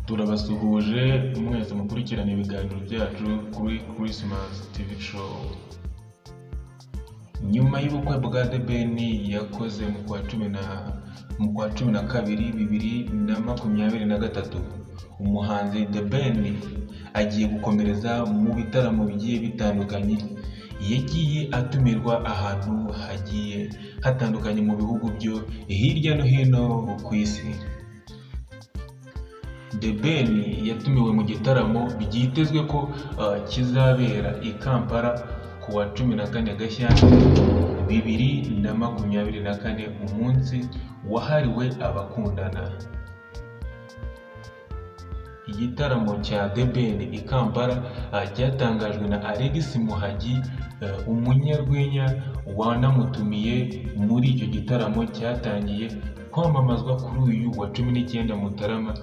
Turabasuhuje mwese mukurikirana ibiganiro byacu kuri Christmas TV Show. Nyuma y'ubukwe bwa The Ben yakoze mu kwa 12 2023, umuhanzi The Ben agiye gukomereza mu bitaramo bigiye bitandukanye yagiye atumirwa ahantu hagiye hatandukanye mu bihugu byo hirya no hino ku isi. The Ben yatumiwe mu gitaramo byitezwe ko kizabera i Kampala ku wa 14 Gashyantare 2024, umunsi wahariwe abakundana. Igitaramo cya The Ben i Kampala cyatangajwe na Alex Muhangi, umunyarwenya wanamutumiye muri icyo gitaramo. Cyatangiye kwamamazwa kuri uyu wa 19 Mutarama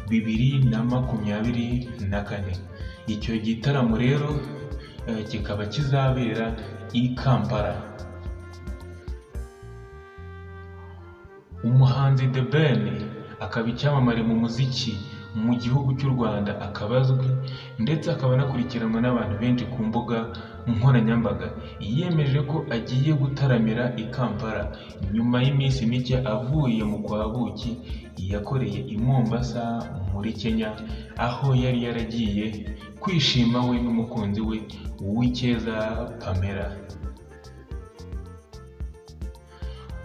2024. Icyo gitaramo rero kikaba kizabera i Kampala. Umuhanzi The Ben akaba icyamamare mu muziki mu gihugu cy'u Rwanda, akaba azwi ndetse akaba anakurikiranwa n'abantu benshi ku mbuga nkoranyambaga. Yiyemeje ko agiye gutaramira i Kampala nyuma y'iminsi mike avuye mu kwa buki yakoreye i Mombasa muri Kenya, aho yari yaragiye kwishima we n'umukunzi we Uwicyeza Pamela.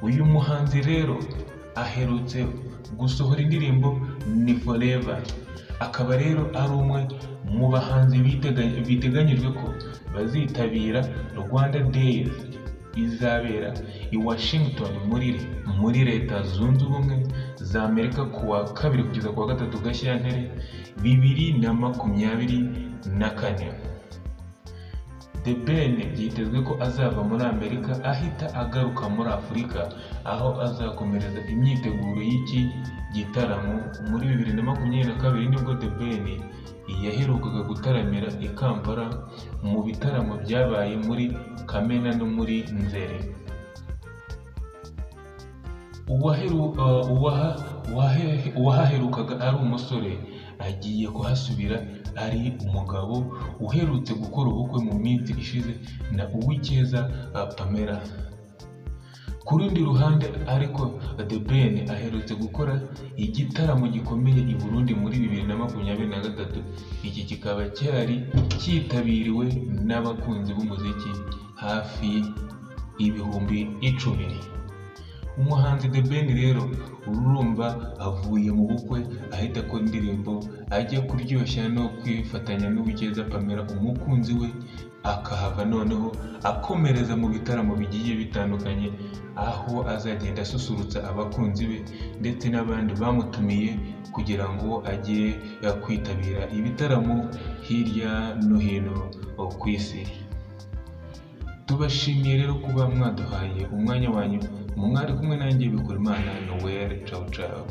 Uyu muhanzi rero aherutse gusohora indirimbo "Ni Forever", akaba rero ari umwe mu bahanzi biteganyijwe ko bazitabira Rwanda Day izabera i Washington muri Leta Zunze Ubumwe za Amerika ku wa 2 kugeza ku wa 3 Gashyantare 2024. The Ben byitezwe ko azava muri Amerika ahita agaruka muri Afurika, aho azakomereza imyiteguro y'iki gitaramo. Muri 2022 nibwo The Ben yaherukaga gutaramira i Kampala mu bitaramo byabaye muri Kamena no muri Nzeri. Uwahaherukaga ari umusore agiye kuhasubira ari umugabo uherutse gukora ubukwe mu minsi ishize na Uwicyeza Pamela. Ku rundi ruhande ariko, The Ben aherutse gukora igitaramo gikomeye i Burundi muri 2023, iki kikaba cyari cyitabiriwe n'abakunzi b'umuziki hafi 10,000. Umuhanzi The Ben rero urumva avuye mu bukwe ahita akora indirimbo ajya kuryoshya no kwifatanya n'Uwicyeza Pamela umukunzi we, akahava noneho akomereza mu bitaramo bigiye bitandukanye, aho azagenda asusurutsa abakunzi be ndetse n'abandi bamutumiye kugira ngo ajye kwitabira ibitaramo hirya no hino ku isi. Tubashimiye rero kuba mwaduhaye umwanya wanyu, mwari kumwe nanjye Bikorimana Noel. Cawu cawu.